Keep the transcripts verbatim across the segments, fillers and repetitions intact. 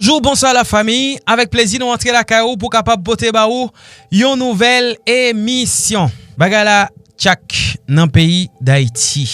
Bonjou, bonswa lafanmi. Avèk plezi nou antre lakay ou pou kapab pote ba ou yon nouvèl emisyon. Bagay la tchak nan peyi Dayiti.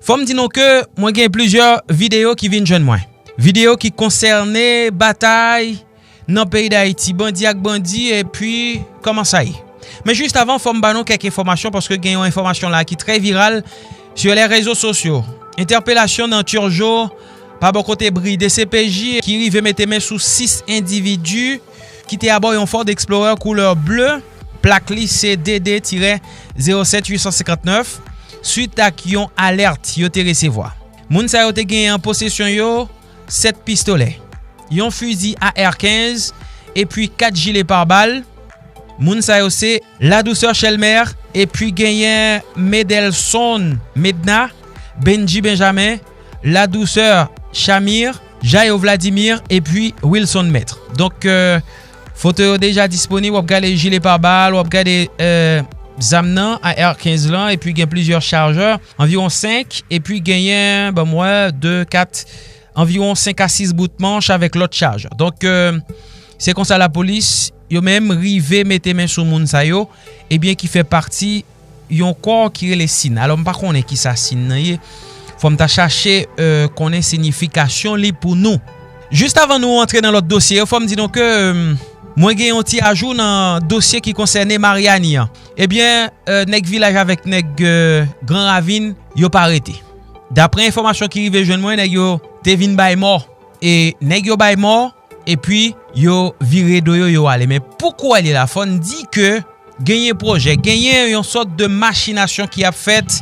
Fò m di nou ke mwen gen plizyè videyo ki vin jwenn mwen. Videyo ki konsène batay nan peyi Dayiti, bandi ak bandi, epi kòman sa ye. Men jis avan, fò m ba nou kèk enfòmasyon, paske gen yon enfòmasyon la ki trè viral sur les réseaux sociaux. Entèpelasyon nan Turgeau pa bò kote bri D C P J ki rive mete men sou sis endividi ki te abò yon Ford Explorer koulè ble, plak li se D D tirè zewo sèt uit san senkant nèf, swit ak yon alèt yo te resevwa. Moun sa yo te genyen an posesyon yo sèt pistolè, yon fizi A R kenz, epi kat jile pabal. Moun sa yo se Ladouceur Chelmer, epi genyen Medelson Medna, Benji Benjamin, Ladouceur Chamir, Jayo Vladimir, epi Wilson Maître. Donk, euh, foto yo deja disponib, w ap gade jile pabal, w ap gade, euh, zam nan, A R kenz lan, epi gen plizyè chajè, anviwon senk, epi genyen, ban m wè, de, kat, anviwon senk a sis bout manch avèk lòt chajè. Donk, euh, se konsa lapolis, yo menm, rive mete men sou moun sa yo, ebyen, ki fè pati yon kò ki rele Sin. Alò, m pa konnen kisa Sin nan ye. Fò m ta chache, euh, konnen siyifikasyon li pou nou. Jis avan nou antre nan lòt dosye yo, fò m di nou ke, euh, mwen gen yon ti ajou nan dosye ki konsène Maryani an. Ebyen, euh, nèg vilaj avèk nèg, euh, Gran Ravin, yo pa rete. Daprè enfòmasyon ki rive jwenn mwen, nèg yo te vin bay mò. E nèg yo bay mò, epi yo vire do yo, yo ale. Men pou kounye a la, fò n di ke genyen pwojè, genyen yon sòt de machinasyon ki ap fèt,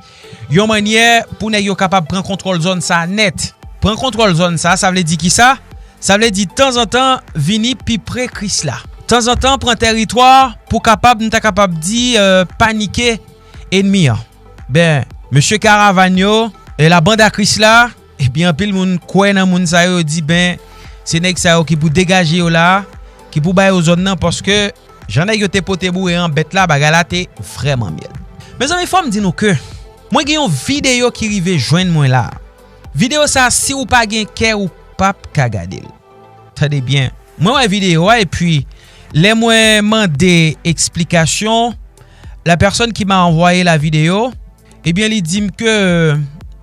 yon mannyè pou nèg yo kapab pran kontwòl zòn sa nèt. Pran kontwòl zòn sa, sa vle di kisa? Sa vle di tanzantan vini pi pre Krisla. Tanzantan pran tèritwa pou kapab, nou ta kapab di, euh, panike ènmi an. Ben, mesye karavàn yo, e la banda Krisla, epi anpil moun kwè nan moun sa yo, yo di, ben, se nèg sa yo ki pou degaje yo la, ki pou ba yo zòn nan, paske jan nèg yo te pote boure an bèt la, bagay la te vrèman myèl. Mezanmi, fò m di nou ke mwen gen yon videyo ki rive jwenn mwen la. Videyo sa, si ou pa gen kè, ou p ap ka gade l. Tande byen. Mwen wè videyo a, epi lè mwen mande eksplikasyon, la personne qui m'a envoyé la vidéo, ebyen, li di m ke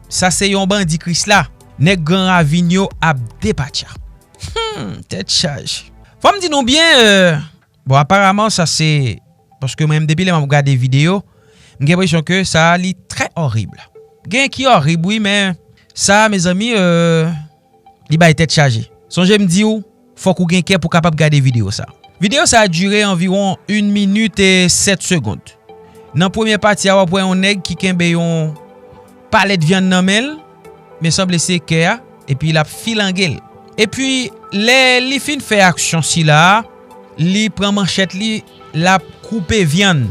sa se yon bandi Krisla. Nèg Gran Ravin yo ap depatcha. Hmm, tèt chaje. Fò m di nou byen, euh, bon, aparaman, sa se, paske mwen menm, depi lè m ap gade videyo, m gen enpresyon ke sa a, li trè orib. Gen ki orib, wi, men sa, mezanmi, euh, li bay tèt chaje. Sonje m di w, fòk ou gen kè pou kapab gade videyo sa. Videyo sa dire anviwon yon minit e sèt segonn. Nan premye pati a, w ap wè yon nèg ki kenbe yon palèt vyann nan men l, men sanble se kè a, epi l ap filange l. Epi, lè li fin fè aksyon sila a, li pran manchèt li, l ap koupe vyann.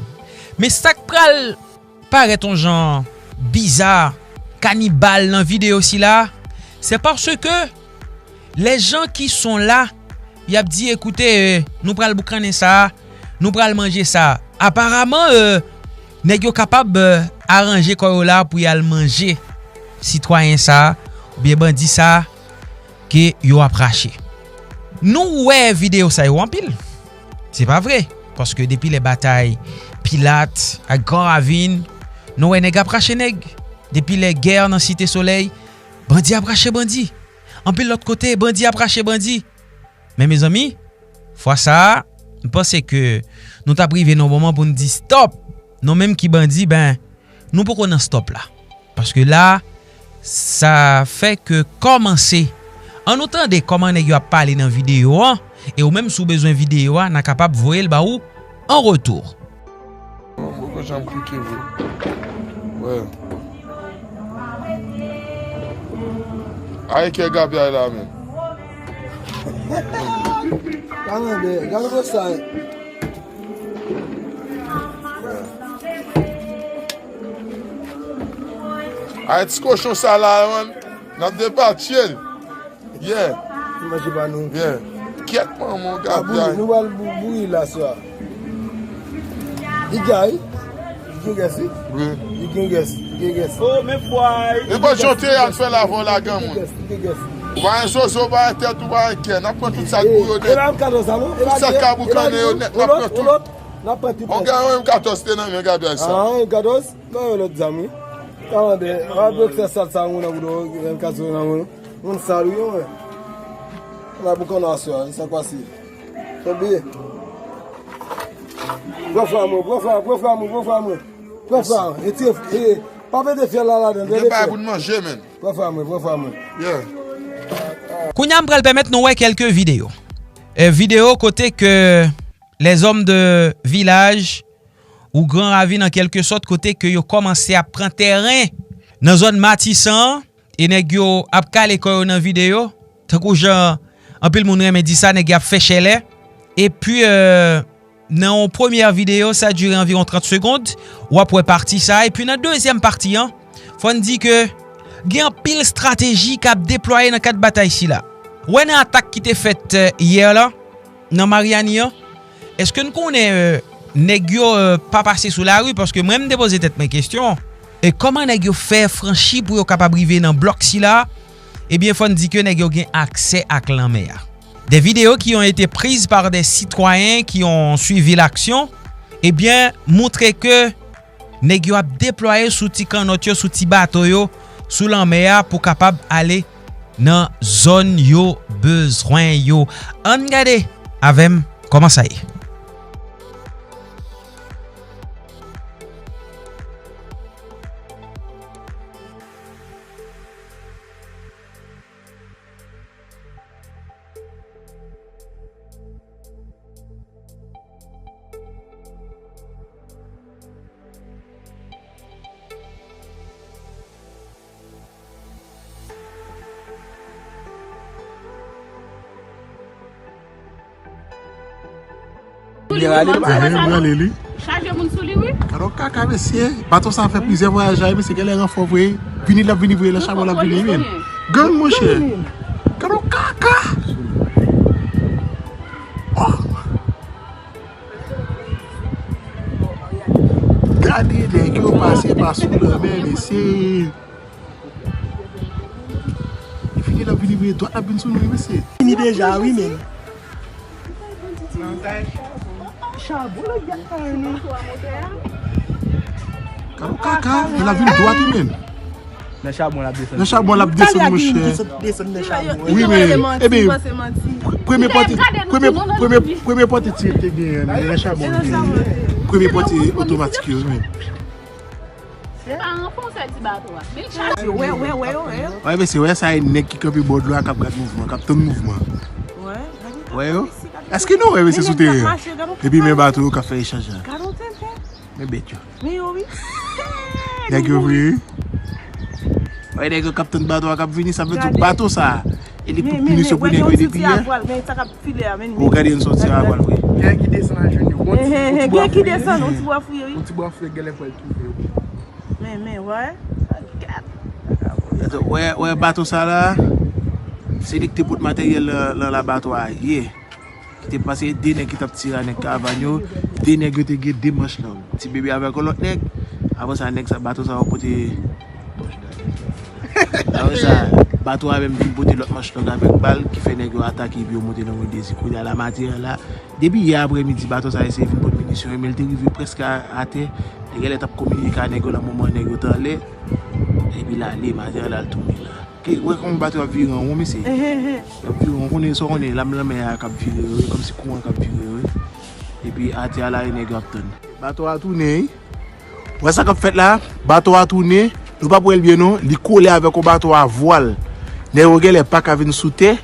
Men sa k pral parèt yon jan biza, kanibal nan videyo sila, se paske les gens qui sont là, y ap di, ekoute, euh, nou pral boukannen sa, nou pral manje sa. Aparaman, euh, nèg yo kapab, euh, aranje kò yo la pou y al manje sitwayen sa, oubyen bandi sa, ke yo ap rache. Nou wè videyo sa yo anpil. Se pa vre. Paske depi lè batay Pilat ak Gran Ravin, nou wè nèg ap rache nèg. Depi lè gè nan Site Solèy, bandi ap rache bandi. Anpil lòt kote, bandi ap rache bandi. Men mezanmi, fwa sa a, m panse ke nou t ap rive nan yon moman pou n di stòp. Nou menm ki bandi, ben, nou poko nan stòp la. Paske la, sa fè ke kòmanse. Ann nou tande kòman nèg yo ap pale nan videyo an, e ou menm si w bezwen videyo a, n a kapab voye l ba ou an retou. Mwen poko janm klike vre. Wè. Ay, kè gabya la menm. Gade, gade konsa. Ay, ti kochon sa la, man. N ap depatche l. Yeah. Li manje pa nou. Yeah. Kyèt, manman, gade. Nou pral bou-, bouyi la, swa. Li gay. Li gen gès, wi. Wi. Li gen gès, li gen gès. Oh, men fwa. E bon, jan te al fè la vò la, granmoun. Li gen gès, li gen gès. Ou pa gen zozo, ou pa gen tèt, ou pa gen kè. N ap pran tout sa k pou yo nèt. Tout sa k ka boukannen yo nèt, n ap pran tout. N ap pran tout. On gade yon M katòz te nan men Gabriel sa. Ah, M katòz? Mwen yon lòt zam, wi. Kalandè, w ap vle fè sal sa moun nan bouda w, M katòz nan moun. Moun sal, wi, mwen. N ap boukannen aswè a, sa k pase. Fè bliye. Pran fwa mwen, pran fwa, pran fwa mwen, pran fwa mwen. Pran fwa, e tire, e, pa mete fyèl la ladan, mete fyèl. Gen bagay pou n manje, menn. Pran fwa mwen, pran fwa mwen. Yeah. Kounye a, m pral pèmèt nou wè kèlke videyo. E, videyo kote ke lèzòm de vilaj ou Gran Ravin, an kèlke sòt, kote ke yo kòmanse ap pran tèren nan zòn Matisan an, e nèg yo ap kale kò yo nan videyo, tankou jan anpil moun renmen di sa, nèg yo ap fè chèlè. Epi, e, nan yon premyè videyo, sa dire anviwon trant segonn, w ap wè pati sa. Epi nan dezyèm pati an, fò n di ke gen anpil estrateji k ap deplwaye nan kad batay sila. Wè nan atak ki te fèt, e, yè la, nan Maryani an, èske n konnen, e, nèg yo, e, pa pase sou lari? Paske mwen, m te poze tèt mwen kesyon, e kòman nèg yo fè franchi pou yo kapab rive nan blòk sila? Ebyen, fò n di ke nèg yo gen aksè ak lanmè a. Des vidéos qui ont été prises par des citoyens qui ont suivi l'action, ebyen, montre ke nèg yo ap deplwaye sou ti kannòt yo, sou ti bato yo, sou lanmè a pou kapab ale nan zòn yo bezwen yo. Ann gade avè m kòman sa ye. Kounye a, li pral ale li. Chaje moun sou li, wi. Gade yon kaka, mesye. Bato sa fè plizyè vwayaj la, mesye, genlè ranfò vre. Vini, l ap vini vre, nan chabon l ap vini, men. Gang, monchè. Gade yon kaka. Oh. Gade nèg yo pase pa sou lanmè, mesye. Li fini, l ap vini vre dwat, l ap vin sou nou, mesye. Fini deja, wi, men. Chabon, l ap gate kay nou. Gade yon kaka, men l ap vin dwat, wi, men. Nan chabon l ap desann. Nan chabon l ap desann, monchè. Desann nan chabon. Wi, men, ebyen, premye pòti, premye, premye, premye pòti ti te genyen, nan chabon l te ye. Premye pòti otomatik yo, men. Se pa ranfòsè ti bato a. Men l chaje. Wè, wè, wè, wè. Wè, men se wè sa, e nèg ki kanpe bò dlo a k ap gad mouvman, k ap tann mouvman. Wè, gade. Wè yo? Èske nou wè, mesye, sou teren? Epi men bato yo k ap fè echanj la. Gade yon tenten. Men bèt yo. Men yo, wi. Nèg yo vre, wi. Wè, nèg yo k ap tann bato a k ap vini, sa vle di bato sa a, e li pou minisyon pou nèg yo depi yè. Men sa k ap file a, men. O, gade yon sòti a vwal, wi. Gen ki desann al jwenn yo. Gen ki desann, yon ti bwa fouye, wi. Yon ti bwa fouye, genlè fò l toufe yo. Men, men, wè. Gade. Wè, wè, bato sa la, se li ki te pot materyèl nan, nan labatwa a, ye. Ki te pase de nèg ki t ap tire a nèg karavàn yo, de nèg yo te gen de manch long. Ti bebe avèk yon lòt nèg. Apre sa, nèg sa, bato sa yo pote. Apre sa, bato a menm vin pote lòt manch long avèk bal, ki fè nèg yo atake epi yo monte nan yon dezi. Kounye a la, materyèl la, depi yè aprèmidi, bato sa eseye vin pot minisyon yo, men l te rive prèske a, atè. Li genlè t ap kominike a nèg yo nan moman nèg yo t anlè. Epi l ale, materyèl la, l tounen la. Ke, wè kòman bato ap vire an won, mesye. L ap vire an won, konnen sa w konnen, lanmè a k ap vire yo, kòmsi kouran k ap vire yo. Epi atè a la, e nèg yo ap tann. Bato a tounen, wi. Wè sa k ap fèt la? Bato a tounen, nou p ap wè l byen non, li kole avèk yon bato a vwal. Nèg yo genlè pa ka vin sou tè,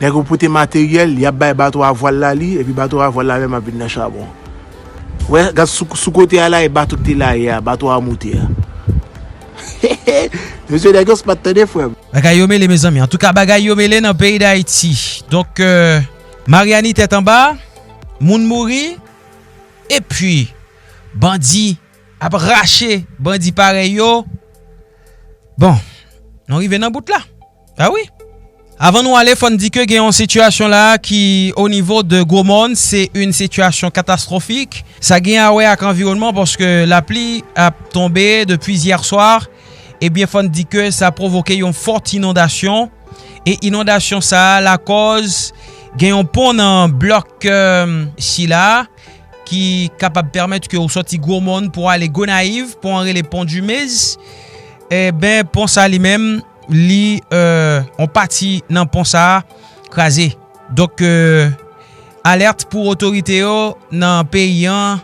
nèg yo pote materyèl, y ap bay bato a vwal la li, epi bato a vwal la menm ap vin nan chabon. Wè, gad sou, sou kote a la, e bato ki te la yè a, bato a moute a. Mesye, nèg yo spat, tande, frè m. Bagay yo mele, mezanmi. Antouka, bagay yo mele nan peyi Dayiti. Donk, euh, Maryani tèt anba, moun mouri, epi bandi ap rache bandi parèy yo. Bon, nou rive nan bout la. A wi. Avan nou ale, fò n di ke gen yon sitiyasyon la ki, o nivo de Gwomòn, se yon sitiyasyon katastwofik. Sa gen a wè ak anviwònman, paske lapli ap tonbe depi yè swa. Ebyen, fò n di ke sa pwovoke yon fòt inondasyon. E inondasyon sa a lakòz gen yon pon nan blòk, eh, sila a ki kapab pèmèt ke w sòti Gwomòn pou w ale Gonayiv, pon an rele Pon Dimez. Eben, pon sa li menm, li, eh, yon pati nan pon sa a kraze. Donk, eh, alèt pou otorite yo nan peyi an,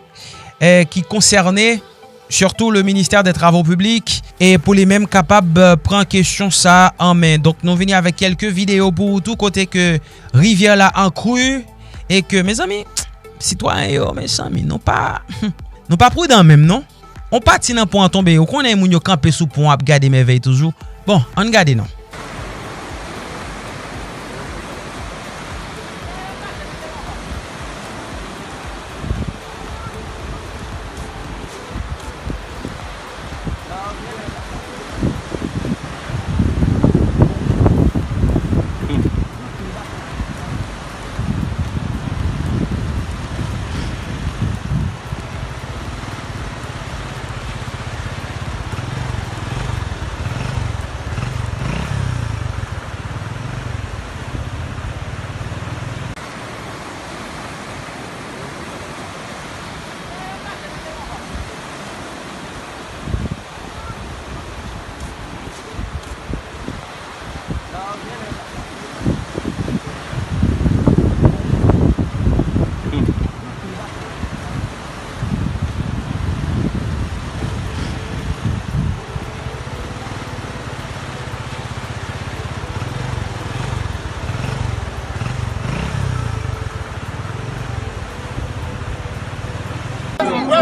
eh, ki konsène, sitou le ministè dè travo piblik, e pou li menm kapab, eh, pran kesyon sa a an men. Donk, nou vini avèk kèlke videyo pou ou tou kote ke rivyè la an kri e ke, mezanmi, sitwayen yo, mezanmi, nou pa, nou pa pridan menm, non. On pati nan pon an tonbe, ou konnen moun yo kanpe sou pon an ap gade mèvèy toujou. Bon, ann gade non.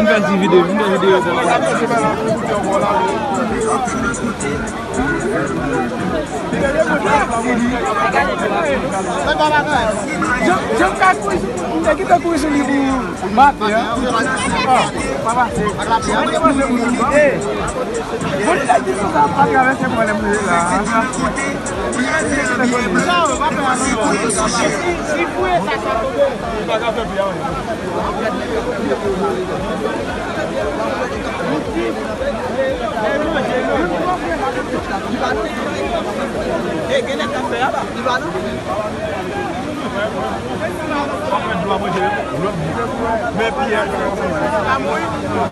M fè ti videyo, m fè videyo pou nou. Jan, jan m ka kouri sou, m te kite kouri sou li pou maten an. Ah, pa pase. Mwen te panse pou nou. Bon, li te di sou sa, pa travèse mwen lè m rive la. Si, si fouye sa, sa tonbe.